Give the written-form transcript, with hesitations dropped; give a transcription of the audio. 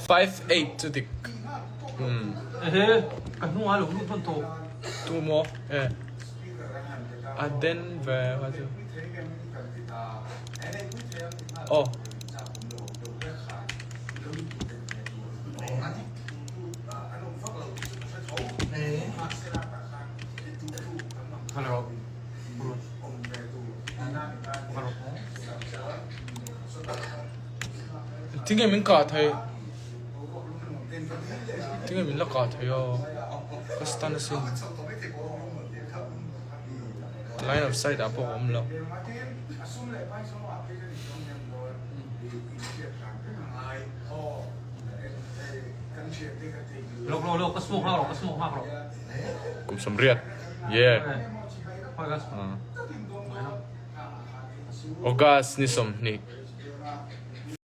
58 chu dik. Umm. Ehe, ka hnungah lo lut hman tawh. Tu maw? E. A den ve kha chu. Aw. Hello. Tinge min kah thei Tinge min la kah thei a ka stun asin Line of sight ah pawh ka awm lo. Lawk lawk lawk ka smoke nghak rawh ka smoke nghak rawh. Kum 80 yeah. August ni 20.